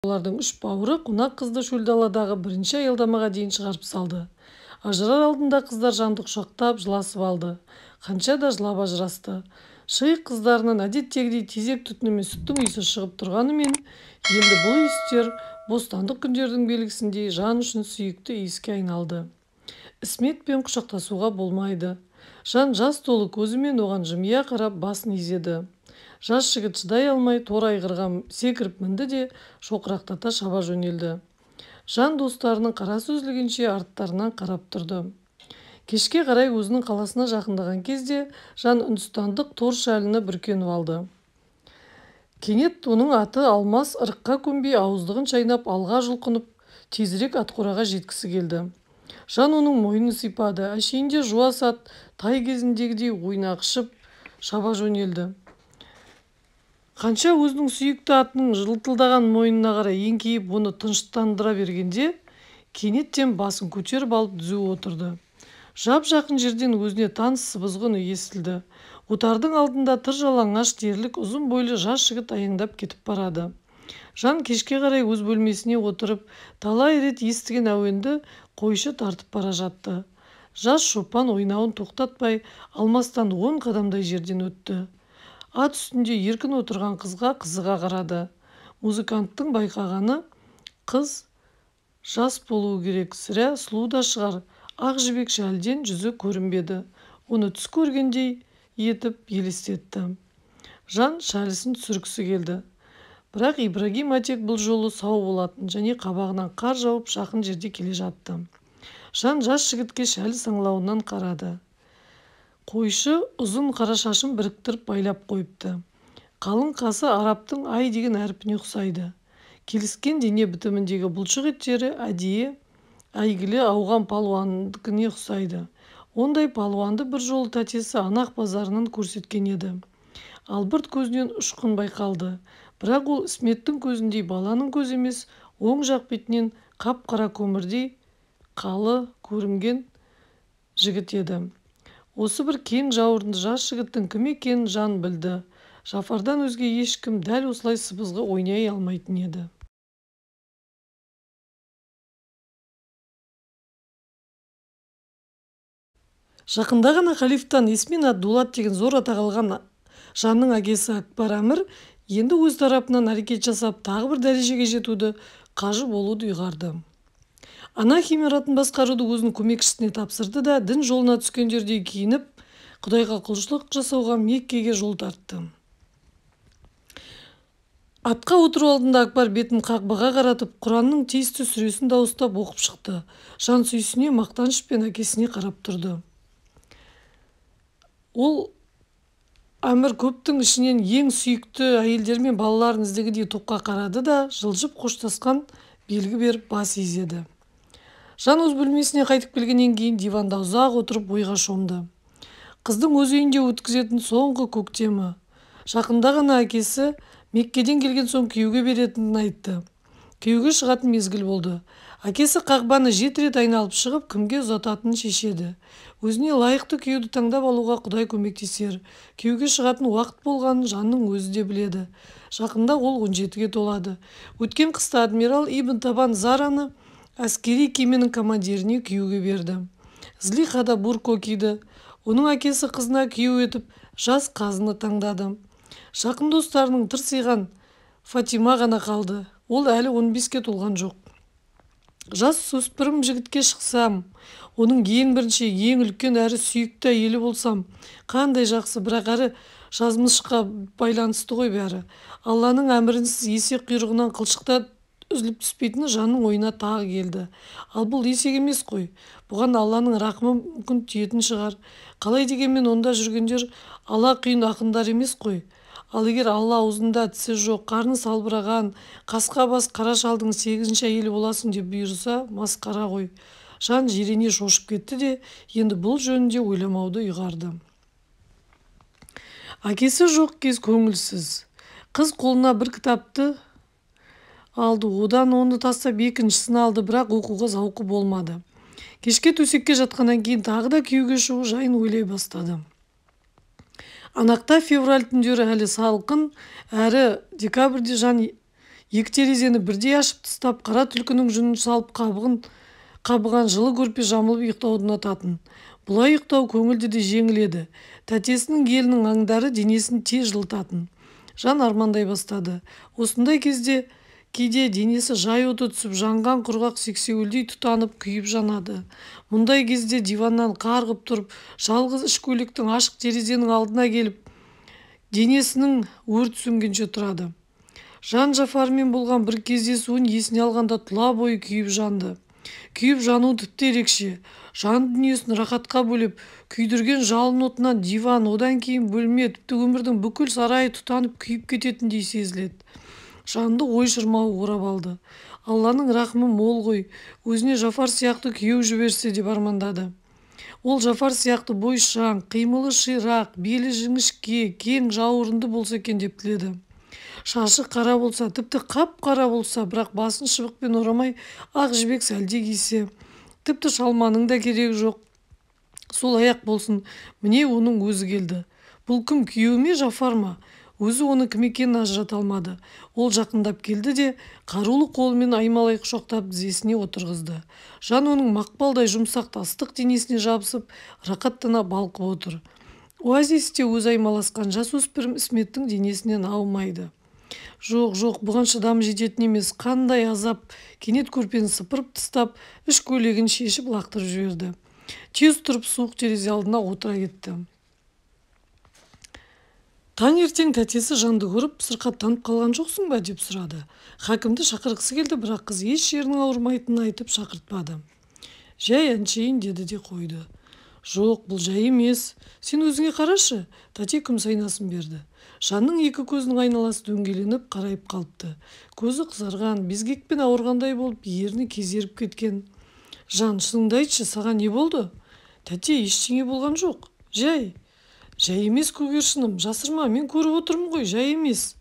Олардың үш бауыры қонақ қызды шөл даладағы бірінші аялдамаға дейін шығарып салды. Ажырар алдында қыздар Жанды құшақтап, жыласып алды. Қанша да жылап ажырасты. Шейх қыздарынан әдеттегідей тезек түтіні мен сүттің иісі шығып тұрғанымен, енді бұл иістер бостандық күндердің белгісіндей жан үшін сүйікті иіске айналды. Ісметпен құшақтасуға болмайды. Жан жас толы көзімен оған жымия қарап басын изеді. Жас жігіт шыдай алмай торы айғырға секіріп мінді де шоқырақтата шаба жөнелді. Жан достарының қарасы үзілгенше арттарынан қарап тұрды. Кешке қарай өзінің қаласына жақындаған кезде Жан үндістандық тор шәліні бүркеніп алды. Кенет оның аты алмас ырыққа көнбей ауыздығын шайнап алға жұлқынып тезірек атқораға жеткісі келді. Жан оның мойнын сипады. Әшейінде жуас ат тай кезіндегідей ойнақшып шаба жөнелді. Қанша өзінің сүйікті атының жылтылдаған мойнына қарай еңкейіп оны тыныштандыра бергенде, кенеттен басын көтеріп алып түзу отырды. Жап-жақын жерден өзіне таныс сыбызғы үні естілді. Отардың алдында тыр жалаңаш дерлік ұзын бойлы жас жігіт аяңдап кетіп барады. Жан кешке қарай өз бөлмесіне отырып, талай рет естіген әуенді қойшы тартып бара жатты. Жас шопан ойнауын тоқтатпай, алмастан 10 қадамдай жерден өтті. Ат үстінде еркін отырған қызға қызыға қарады. Музыканттың байқағаны, қыз жас болуы керек, сірә сұлу да шығар. Ақ жібек шәлден жүзі көрінбеді. Оны түс көргендей етіп елестетті. Жан шәлісін түсіргісі келді. Бірақ Ибрагим әтек бұл жолы сау болатын және қабағынан қар жауып жақын жерде келе жатты. Жан жас жігітке шәлі саңлауынан қарады. Қойшы ұзын қара шашын біріктіріп байлап қойыпты. Қалың қасы арабтың ай деген әрпіне ұқсайды. Келіскен дене бітіміндегі бұлшық еттері әдейі әйгілі ауған палуандікіне ұқсайды. Ондай палуанды бір жолы тәтесі Анақ базарынан көрсеткен еді. Албырт көзінен ұшқын байқалды. Бірақ ол Ісметтің көзіндей баланың көзі емес, оң жақ бетінен қап-қара көмірдей қалы көрінген жігіт еді. Осы бір кең жауырынды жас жігіттің кім екенін Жан білді. Жафардан өзге ешкім дәл осылай сыбызғы ойнай алмайтын еді. Жақында ғана халифтан Есмин ад-Дулат деген зор атақ алған Жанның әкесі Акбар әмір енді өз тарапынан әрекет жасап, тағы бір дәрежеге жетуді, қажы болуды ұйғарды. Ана химератын басқаруды өзінің көмекшісіне тапсырды да, дін жолына түскендердей киініп, Құдайға құлшылық жасауға Меккеге жол тартты. Атқа отыру алдында Акбар бетін Қағбаға қаратып, Құранның тиісті сүресін дауыстап оқып шықты. Жан сүйсіне мақтанышпен әкесіне қарап тұрды. Ол әмір көптің ішінен ең сүйікті әйелдер мен балаларын іздегендей топқа қарады да, жылжып қоштасқан белгі беріп бас изеді. Жан өз бөлмесіне қайтып келгеннен кейін диванда ұзақ отырып ойға шомды. Қыздың өз үйінде өткізетін соңғы көктемі. Жақында ғана әкесі Меккеден келген соң күйеуге беретінін айтты. Күйеуге шығатын мезгіл болды. Әкесі Қағбаны 7 рет айналып шығып, кімге ұзататынын шешеді. Өзіне лайықты күйеуді таңдап алуға Құдай көмектесер. Күйеуге шығатын уақыт болғанын Жанның өзі де біледі. Жақында ол 17-ге толады. Өткен қыста адмирал Ибн Табан Зараны әскери кеменің командиріне күйеуге берді. Злиха да бурко киді. Оның әкесі қызына күйеу етіп, жас қазыны таңдады. Жақын достарының тырсиған Фатима ғана қалды. Ол әлі 15-ке толған жоқ. Жас өспірім жігітке шықсам, оның ең бірінші, ең үлкен әрі сүйікті әйелі болсам, қандай жақсы, бірақ әрі жазмышқа байланысты ғой бәрі. Алланың әмірінсіз есек құйрығынан қылшықта үзіліп түспейтіні Жанның ойына тағы келді. Ал бұл есек емес қой. Бұған Алланың рақымы мүмкін тиетін шығар. Қалай дегенмен онда жүргендер ала құйын ақындар емес қой. Ал егер Алла аузында тісі жоқ, қарны салбыраған, қасқа бас қара шалдың 8-ші әйелі боласың деп бұйырса, масқара ғой. Жан жирене шошып кетті де, енді бұл жөнінде ойламауды ұйғарды. Әкесі жоқ кез көңілсіз. Қыз қолына бір кітапты алды, одан оны тастап екіншісін алды, бірақ оқуға зауқы болмады. Кешке төсекке жатқаннан кейін тағы да күйеуге шығу жайын ойлай бастады. Анақта февраль түндері әлі салқын, әрі декабрьде Жан Екі терезені бірдей ашып тастап, қара түлкінің жүнін салып қабыған жылы көрпе жамылып ұйықтауды ұнататын. Бұлай ұйықтау көңілді де жеңіл еді. Тәтесінің елінің аңдары денесін тез жылытатын. Жан армандай бастады. Осындай кезде кейде денесі жай оты түсіп, жанған құрғақ сексеуілдей тұтанып, күйіп жанады. Мұндай кезде диваннан қарғып тұрып, жалғыз іш көйлектің ашық терезенің алдына келіп, денесінің өрт сөнгенше тұрады. Жан Жафармен болған бір кездесуін есіне алғанда тұла бойы күйіп жанды. Күйіп жану тіпті ерекше. Жан дүниесін рахатқа бөлеп, күйдірген жалын отынан диван, одан кейін бөлме, тіпті өмірдің бүкіл сарайы тұтанып күйіп кететіндей сезіледі. Жанды ой шырмауы орап алды. Алланың рахымы мол ғой, өзіне Жафар сияқты күйеу жіберсе деп армандады. Ол Жафар сияқты бойшаң, қимылы ширақ, белі жіңішке, кең жауырынды болса екен деп тіледі. Шашы қара болса, тіпті қап-қара болса, бірақ басын шыбықпен орамай, ақ жібек сәлде кисе, тіпті шалманың да керегі жоқ. Сол аяқ болсын, міне оның өзі келді. Бұл кім, күйеуі ме, Жафар ма? Өзі оның кім екенін ажырата алмады. Ол жақындап келді де, қарулы қолымен аймалай құшақтап тізесіне отырғызды. Жан оның мақпалдай жұмсақ ыстық денесіне жабысып, рақаттана балқып отыр. Оазисте өзі аймаласқан жасөспірім Ісметтің денесінен аумайды. Жоқ, жоқ, бұған шыдамы жететін емес. Қандай азап! Кенет көрпені сыпырып тастап, іш көйлегін шешіп лақтырып жіберді. Тез тұрып суық терезе алдына отыра кетті. Таңертең тәтесі Жанды көріп, сырқаттанып қалған жоқсың ба деп сұрады. Хакімді шақырғысы келді, бірақ қыз еш жерінің ауырмайтынын айтып шақыртпады. Жай әншейін деді де қойды. Жоқ, бұл жай емес. Сен өзіңе қарашы, тәте күміс айнасын берді. Жанның екі көзінің айналасы дөңгеленіп қарайып қалыпты. Көзі қызарған, безгекпен ауырғандай болып, ерні кезеріп кеткен. Жан, шыныңды айтшы, саған не болды? Тәте, ештеңе болған жоқ. Жай. Жай емес, көгершіным, жасырма, мен көріп отырмын ғой, жай емес.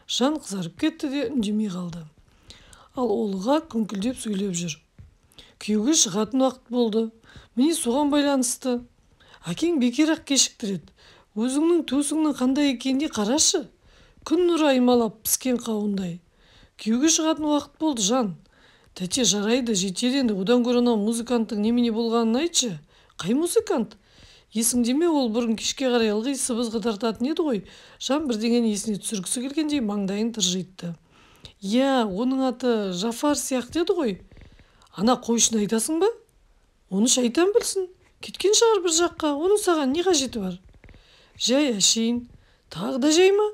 Жан қызарып кетті де үндемей қалды. Ал Олыға күңкілдеп сөйлеп жүр. Күйеуге шығатын уақыт болды. Міне соған байланысты. Әкең бекер-ақ кешіктіреді. Өзіңнің төсіңнің қандай екеніне қарашы. Күн нұры аймалап піскен қауындай. Күйеуге шығатын уақыт болды, Жан. Тәте, жарайды, жетер енді. Одан гөрі анау музыканттың немене болғанын айтшы. Қай музыкант? Есіңде ме, ол бұрын кешке қарай ылғи сыбызғы тартатын еді ғой. Жан бірдеңені есіне түсіргісі келгендей маңдайын тыржитты. Иә, оның аты Жафар сияқты еді ғой. Ана қойшыны айтасың ба? Оны шайтан білсін. Кеткен шығар бір жаққа. Оның саған не қажеті бар? Жай әшейін. Тағы да жай ма?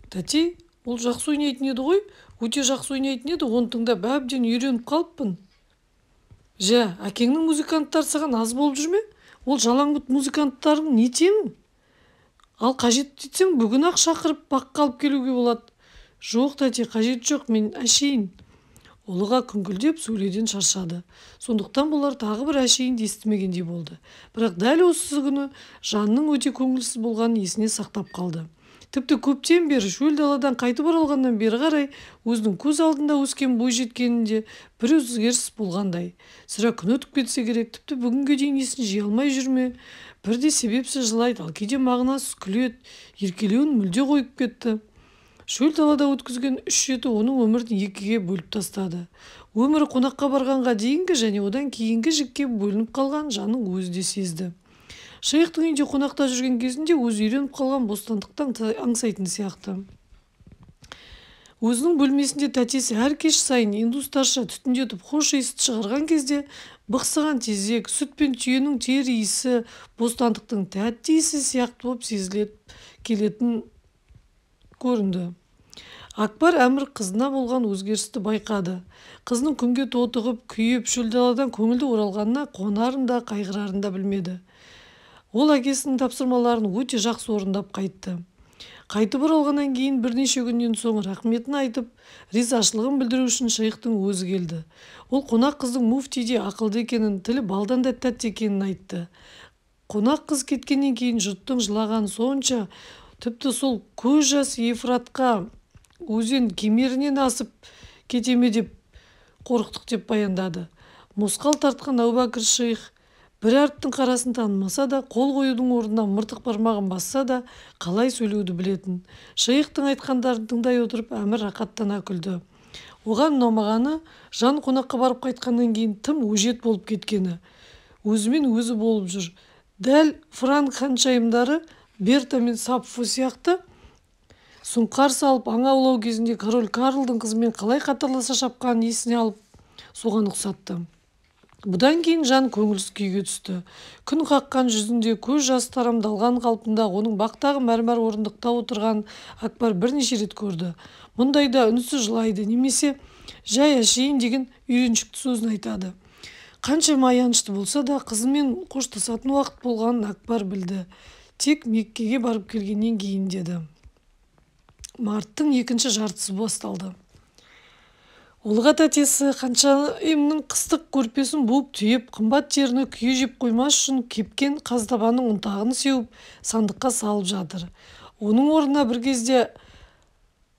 Тәте, ол жақсы ойнайтын еді ғой. Өте жақсы ойнайтын еді. Оны тыңдап әбден үйреніп қалыппын. Жә, әкеңнің музыканттары саған аз болып жүр ме? Ол жалаңбұт музыканттарың не тең? Ал қажет етсең, бүгін-ақ шақырып баққа алып келуге болады. Жоқ, тәте, қажет жоқ, мен әшейін. Олыға күңкілдеп сөйлеуден шаршады. Сондықтан бұлар тағы бір әшейінді естімегендей болды. Бірақ дәл осы күні Жанның өте көңілсіз болғанын есіне сақтап қалды. Тіпті көптен бері шөл даладан қайтып оралғаннан бері қарай өзінің көз алдында өскен бойжеткенінде бір өзгеріс болғандай. Сірә күн өтіп кетсе керек, тіпті бүгінге дейін есін жия алмай жүрме. Бірде себепсіз жылайды, ал кейде мағынасыз күледі, еркелеуін мүлде қойып кетті. Шөл далада өткізген 3 жеті оның өмірін екіге бөліп тастады. Өмірі қонаққа барғанға дейінгі және одан кейінгі жікке бөлініп қалған Жанның өзі де сезді. Шейхтің үйінде қонақта жүрген кезінде өзі үйреніп қалған бостандықтан аңсайтын сияқты. Өзінің бөлмесінде тәтесі әр кеш сайын индустарша түтіндетіп хош иісті шығарған кезде бықсыған тезек, сүт пен түйенің тер иісі бостандықтың тәтті иісі сияқты болып сезіліп келетін көрінді. Акбар әмір қызына болған өзгерісті байқады. Қызының күнге тотығып, күйіп, шөл даладан көңілді оралғанына қуанарын да, қайғырарын да білмеді. Ол әкесінің тапсырмаларын өте жақсы орындап қайтты. Қайтып оралғаннан кейін бірнеше күннен соң рахметін айтып, ризашылығын білдіру үшін шейхтің өзі келді. Ол қонақ қыздың муфтиде ақылды екенін, тілі балдан да тәтті екенін айтты. Қонақ қыз кеткеннен кейін жұрттың жылағаны сонша, тіпті сол көз жасы Ефратқа өзен кемерінен асып кетеме деп қорықтық деп баяндады. Мосқал тартқан Әубәкір шейх Бір әріптің қарасын танымаса да, қол қоюдың орнына мыртық бармағын басса да, қалай сөйлеуді білетін. Шейхтің айтқандарын тыңдай отырып, Әмір рақаттана күлді. Оған ұнамағаны, Жан қонаққа барып қайтқаннан кейін тым өжет болып кеткені. Өзімен өзі болып жүр. Дәл франк ханшайымдары Берта мен Сапфо сияқты сұңқар салып аң аулау кезінде король Карлдың қызымен қалай қатарласа шапқанын есіне алып, соған ұқсатты. Бұдан кейін Жан көңілсіз күйге түсті. Күн қаққан жүзінде көз жасы тарамдалған қалпында оның бақтағы мәрмәр орындықта отырған Акбар бірнеше рет көрді. Мұндайда үнсіз жылайды немесе жай әшейін деген үйреншікті сөзін айтады. Қаншама аянышты болса да, қызымен қоштасатын уақыт болғанын Акбар білді. Тек Меккеге барып келгеннен кейін деді. Марттың екінші жартысы басталды. Ұлға тәтесі Ханшайымның қыстық көрпесін буып түйіп, қымбат теріні күйе жеп қоймас үшін кепкен қазтабаның ұнтағын сеуіп, сандыққа салып жатыр. Оның орнына бір кезде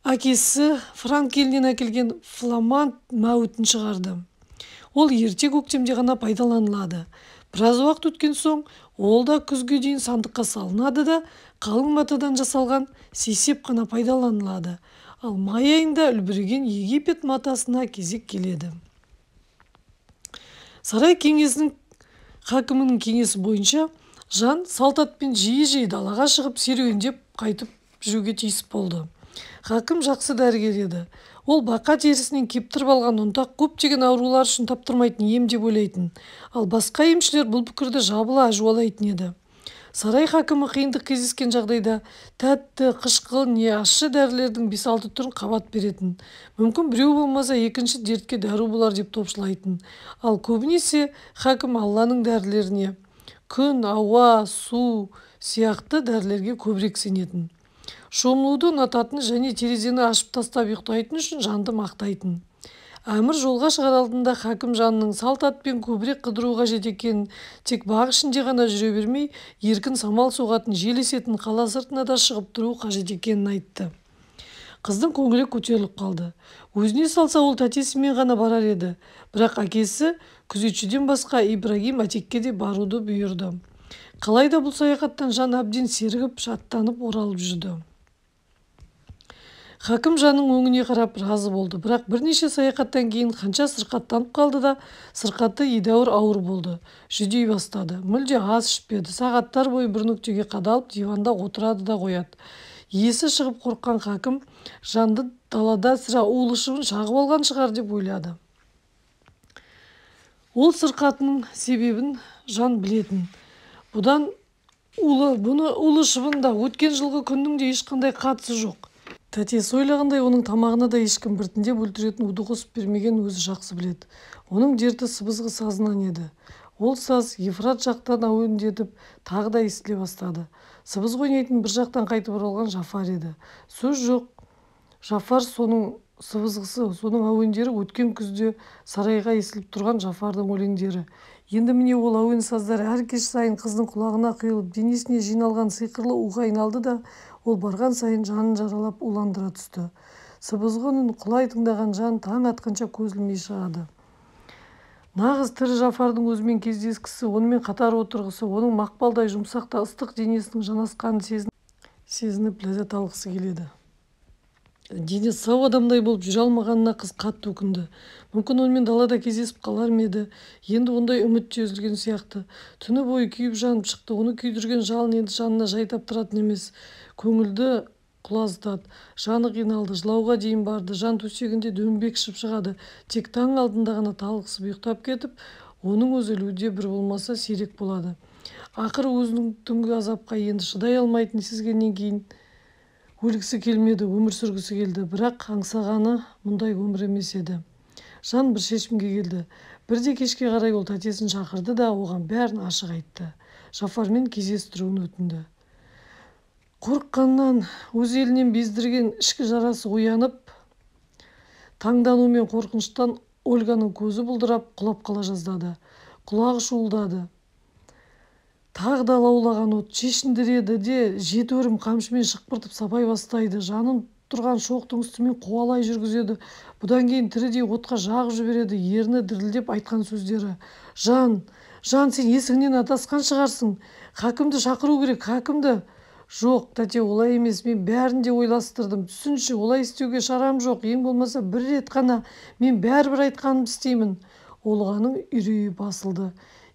әкесі франк елінен әкелген фламанд мәуітін шығарды. Ол ерте көктемде ғана пайдаланылады. Біраз уақыт өткен соң, ол да күзге дейін сандыққа салынады да, қалың матадан жасалған сейсеп қана пайдаланылады. Ал май айында үлбіреген Египет матасына кезек келеді. Сарай кеңесінің хакімінің кеңесі бойынша Жан салт атпен жиі-жиі далаға шығып серуендеп қайтып жүруге тиіс болды. Хакім жақсы дәрігер еді. Ол бақа терісінен кептіріп алған ұнтақ көптеген аурулар үшін таптырмайтын ем деп ойлайтын. Ал басқа емшілер бұл пікірді жабыла әжуалайтын еді. Сарай хакімі қиындық кездескен жағдайда тәтті, қышқыл не ащы дәрілердің 5-6 түрін қабат беретін. Мүмкін біреу болмаса екінші дертке дәру болар деп топшылайтын. Ал көбінесе хакім Алланың дәрілеріне, күн, ауа, су сияқты дәрілерге көбірек сенетін. Шомылуды ұнататын және терезені ашып тастап ұйықтайтын үшін Жанды мақтайтын. Әмір жолға шығар алдында хакім Жанның салт атпен көбірек қыдыру қажет екенін, тек бақ ішінде ғана жүре бермей, еркін самал соғатын, жел есетін қала сыртына да шығып тұру қажет екенін айтты. Қыздың көңілі көтеріліп қалды. Өзіне салса ол тәтесімен ғана барар еді. Бірақ әкесі күзетшіден басқа Ибрагим әтекке де баруды бұйырды. Қалайда бұл саяхаттан Жан әбден сергіп, шаттанып оралып жүрді. Хакім Жанның өңіне қарап разы болды, бірақ бірнеше саяхаттан кейін қанша сырқаттанып қалды да, сырқаты едәуір ауыр болды. Жүдей бастады, мүлде ас ішпеді, сағаттар бойы бір нүктеге қадалып диванда отырады да қояды. Есі шығып қорыққан хакім Жанды далада сірә улы шыбын шағып алған шығар деп ойлады. Ол сырқатының себебін Жан білетін. Бұдан бұны улы шыбын да өткен жылғы күннің де ешқандай қатысы жоқ. Тәтесі ойлағандай оның тамағына да ешкім біртіндеп өлтіретін уды қосып бермеген өзі жақсы біледі. Оның дерті сыбызғы сазынан еді. Ол саз Ефрат жақтан әуендетіп тағы да естіле бастады. Сыбызғы ойнайтын бір жақтан қайтып оралған Жафар еді. Сөз жоқ, Жафар соның сыбызғысы, соның әуендері өткен күзде сарайға естіліп тұрған Жафардың өлеңдері. Енді міне ол әуен саздар әр кеш сайын қыздың құлағына құйылып, денесіне жиналған сиқырлы уға айналды да, ол барған сайын жанын жаралап уландыра түсті. Сыбызғы үнін құлай тыңдаған Жан таң атқанша көз ілмей шығады. Нағыз тірі Жафардың өзімен кездескісі, онымен қатар отырғысы, оның мақпалдай жұмсақ та ыстық денесінің жанасқанын сезініп ләззат алғысы келеді. Дене сау адамдай болып жүре алмағанына қыз қатты өкінді. Мүмкін онымен далада кездесіп қалар ма еді? Енді ондай үміт те үзілген сияқты. Түні бойы күйіп жанып шықты. Оны күйдірген жалын енді жанына жай таптыратын емес. Көңілді құлазытады. Жаны қиналды, жылауға дейін барды. Жан төсегінде дөңбекшіп шығады. Тек таң алдында ғана талықсып ұйықтап кетіп, оның өзі ілуде бір болмаса сирек болады. Ақыры өзінің түнгі азапқа енді шыдай алмайтынын сезгеннен кейін өлгісі келмеді, өмір сүргісі келді. Бірақ аңсағаны мұндай өмір емес еді. Жан бір шешімге келді. Бірде кешке қарай ол тәтесін шақырды да, оған бәрін ашық айтты. Жафармен кездестіруін өтінді. Қорыққаннан өз елінен бездірген ішкі жарасы оянып, таңдану мен қорқыныштан Ольганың көзі бұлдырап, құлап қала жаздады. Құлағы шуылдады. Тағы да лаулаған от шешіндіреді де, жеті өрім қамшымен шықпыртып сабай бастайды. Жанын тұрған шоқтың үстімен қуалай жүргізеді. Бұдан кейін тірідей отқа жағып жібереді. Ерні дірілдеп айтқан сөздері: Жан, Жан, сен есіңнен адасқан шығарсың. Хакімді шақыру керек, хакімді. Жоқ, тәте, олай емес, мен бәрін де ойластырдым. Түсінші, олай істеуге шарам жоқ. Ең болмаса бір рет қана мен бәрібір айтқанымды істеймін. Олғаның үрейі басылды.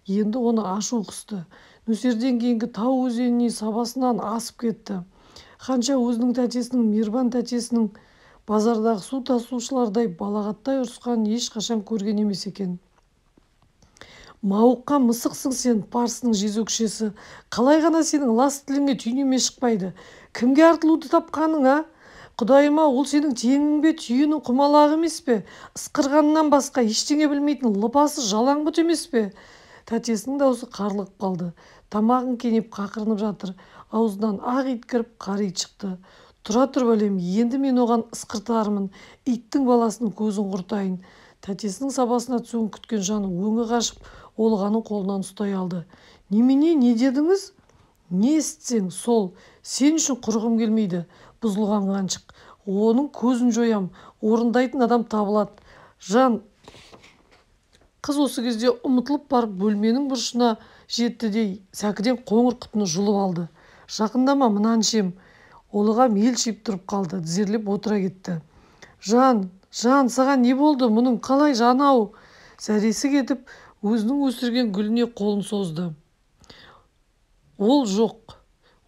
Енді оны ашу қысты. Нөсерден кейінгі тау өзеніне сабасынан асып кетті. Ханша өзінің тәтесінің, Мирбан тәтесінің базардағы су тасушылардай балағаттай ұрысқанын ешқашан көрген емес екен. Мауыққа мысықсың сен, парсының жезөкшесі. Қалай ғана сенің лас тіліңе түйнеме шықпайды? Кімге артылуды тапқаның, а? Құдайыма, ол сенің теңің бе, түйенің құмалағы емес пе? Ысқырғаннан басқа ештеңе білмейтін лыпасы жалаң бұт емес пе? Тәтесінің даусы қарлығып қалды. Тамағын кенеп қақырынып жатыр. Аузынан ақ ит кіріп, қар ит шықты. Тұра тұр бәлем, енді мен оған ысқыртармын. Иттің баласының көзін құртайын. Тәтесінің сабасына түсуін күткен жаны өңі қашып, Олғаның қолынан ұстай алды. Немене, не дедіңіз? Не естісең, сол. Сен үшін құрғым келмейді, бұзылған қаншық. Оның көзін жоям, орындайтын адам табылады. Жан, қыз осы кезде ұмытылып барып бөлменің бұрышына жетті де сәкіден қоңыр құтыны жұлып алды. Жақындама, мынаны ішем. Олыға мелшиіп тұрып қалды, тізерлеп отыра кетті. Жан, жан, саған не болды? Мұның қалай жаны-ау? Зәресі кетіп, өзінің өсірген гүліне қолын созды. Ол жоқ.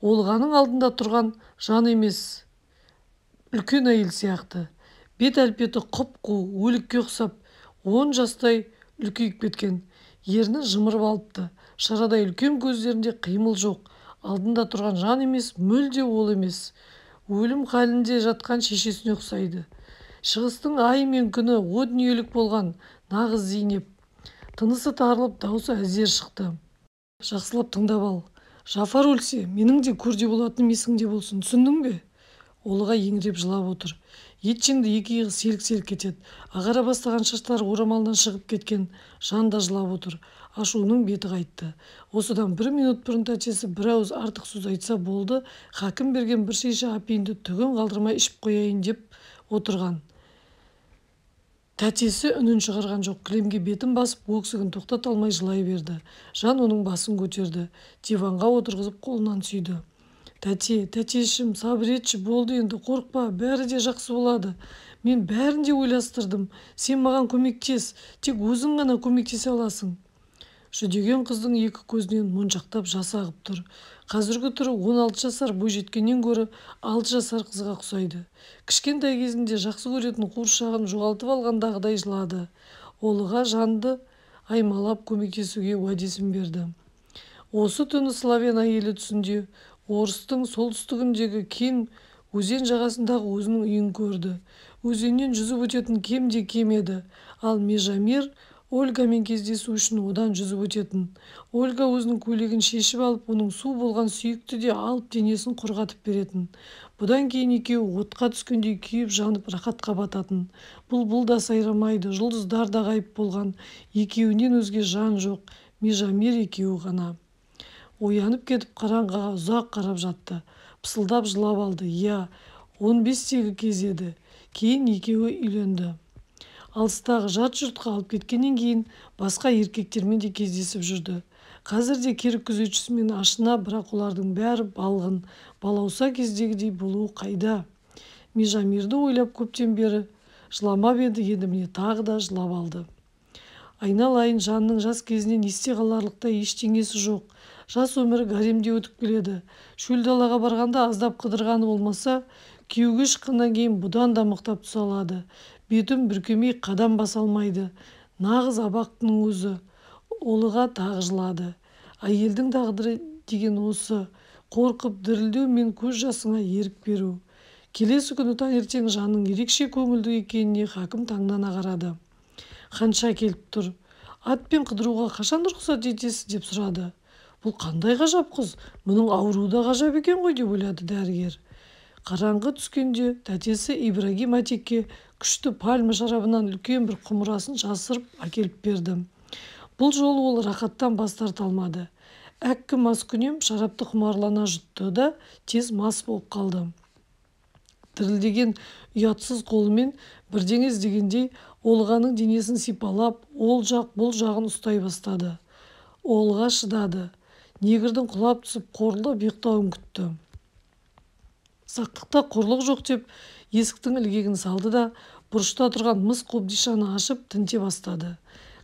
Олғаның алдында тұрған жан емес, үлкен әйел сияқты. Бет әлпеті құп-қу, өлікке ұқсап, 10 жастай үлкейіп кеткен. Ернін жымырып алыпты. Шарадай үлкен көздерінде қимыл жоқ. Алдында тұрған жан емес, мүлде ол емес. Өлім халінде жатқан шешесіне ұқсайды. Шығыстың айы мен күні о дүниелік болған нағыз зейнеп. Тынысы тарылып, даусы әзер шықты. Жақсылап тыңдап ал. Жафар өлсе, менің де көрде болатыным есіңде болсын. Түсіндің бе? Олыға еңіреп жылап отыр. Етжеңді екі иығы селк-селк кетеді. Ағара бастаған шаштары орамалынан шығып кеткен. Жан да жылап отыр. Ашуының беті қайтты. Осыдан бір минут бұрын тәтесі бір ауыз артық сөз айтса болды, хакім берген бір шиша апиынды түгін қалдырмай ішіп қояйын деп отырған. Тәтесі үнін шығарған жоқ, кілемге бетін басып, өксігін тоқтата алмай жылай берді. Жан оның басын көтерді, диванға отырғызып қолынан сүйді. Тәте, тәтешім, сабыр етші, болды енді, қорықпа, бәрі де жақсы болады. Мен бәрін де ойластырдым. Сен маған көмектес, тек өзің ғана көмектесе аласың. Жүдеген қыздың екі көзінен моншақтап жас ағып тұр. Қазіргі түрі 16 жасар бойжеткеннен гөрі 6 жасар қызға ұқсайды. Кішкентай кезінде жақсы көретін қуыршағын жоғалтып алғандағыдай жылады. Олыға жанды аймалап көмектесуге уәдесін берді. Осы түні славян әйелі түсінде орыстың солтүстігіндегі кең өзен жағасындағы өзінің үйін көрді. Өзеннен жүзіп өтетін кем де кем еді, ал Межамир Ольгамен кездесу үшін одан жүзіп өтетін. Ольга өзінің көйлегін шешіп алып, оның су болған сүйікті де алып денесін құрғатып беретін. Бұдан кейін екеуі отқа түскендей күйіп жанып рахатқа бататын. Бұлбұл да сайрамайды, жұлдыздар да ғайып болған. Екеуінен өзге жан жоқ, Межамир екеуі ғана. Оянып кетіп қараңғыға ұзақ қарап жатты. Пысылдап жылап алды. Иә, 15-тегі кез еді. Кейін екеуі үйленді. Алыстағы жат жұртқа алып кеткеннен кейін басқа еркектермен де кездесіп жүрді. Қазір де керік күзетшісімен ашына, бірақ олардың бәрі балғын, балауса кездегідей болуы қайда? Межамирді ойлап көптен бері жыламап еді, енді міне тағы да жылап алды. Айналайын, жанның жас кезінен есте қаларлықтай ештеңесі жоқ. Жас өмірі гаремде өтіп келеді. Шөл далаға барғанда аздап қыдырғаны болмаса, күйеуге шыққаннан кейін бұдан да мықтап түсе алады. Бетін бүркемей қадам баса алмайды. Нағыз абақтының өзі. Олыға тағы жылады. Әйелдің тағдыры деген осы. Қорқып дірілдеу мен көз жасыңа ерік беру. Келесі күні таңертең жанның ерекше көңілді екеніне хакім таңдана қарады. Ханша келіп тұр. Атпен қыдыруға қашан рұқсат етесіз деп сұрады. Бұл қандай ғажап қыз, мұның ауруы да ғажап екен ғой деп ойлады дәрігер. Қараңғы түскенде тәтесі Ибрагим әтекке күшті пальма шарабынан үлкен бір құмырасын жасырып әкеліп берді. Бұл жолы ол рахаттан бас тарта алмады. Әккі маскүнем шарапты құмарлана жұтты да тез мас болып қалды. Дірілдеген ұятсыз қолымен бірдеңе іздегендей Олғаның денесін сипалап, ол жақ бұл жағын ұстай бастады. Олға шыдады. Негрдің құлап түсіп қорылдап ұйықтауын күтті. Сақтықта қорлық жоқ деп есіктің ілгегін салды да, бұрышта тұрған мыс қобдишаны ашып тінте бастады.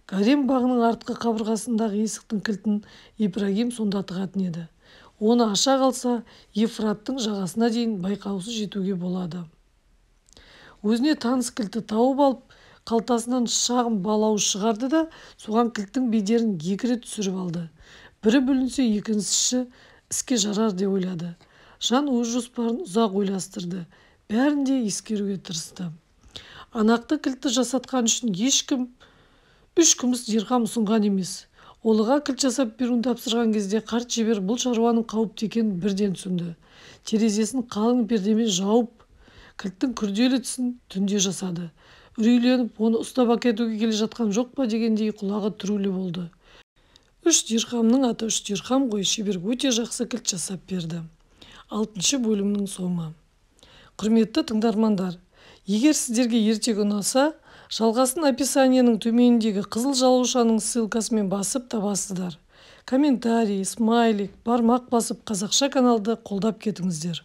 Гарем бағының артқы қабырғасындағы есіктің кілтін Ибрагим сонда тығатын еді. Оны аша қалса, Евфраттың жағасына дейін байқаусыз жетуге болады. Өзіне таныс кілтті тауып алып, қалтасынан шағын балауыз шығарды да, соған кілттің бедерін екі рет түсіріп алды. Бірі бүлінсе, екіншісі іске жарар деп ойлады. Жан өз жоспарын ұзақ ойластырды, бәрін де ескеруге тырысты. Анақты кілтті жасатқан үшін ешкім 3 күміс дирхам ұсынған емес. Олыға кілт жасап беруін тапсырған кезде қарт шебер бұл шаруаның қауіпті екенін бірден түсінді. Терезесін қалың пердемен жауып, кілттің күрделі тісін түнде жасады. Үрейленіп, оны ұстап әкетуге келе жатқан жоқ па дегендей құлағы түрулі болды. 3 дирхамның аты 3 дирхам ғой, шебер өте жақсы кілт жасап берді. 6-шы бөлімнің соңы. Құрметті тыңдармандар, егер сіздерге ертегі ұнаса, жалғасын описаниенің төменіндегі қызыл жалаушаның ссылкасымен басып табасыздар. Комментарий, смайлик, бармақ басып қазақша каналды қолдап кетіңіздер.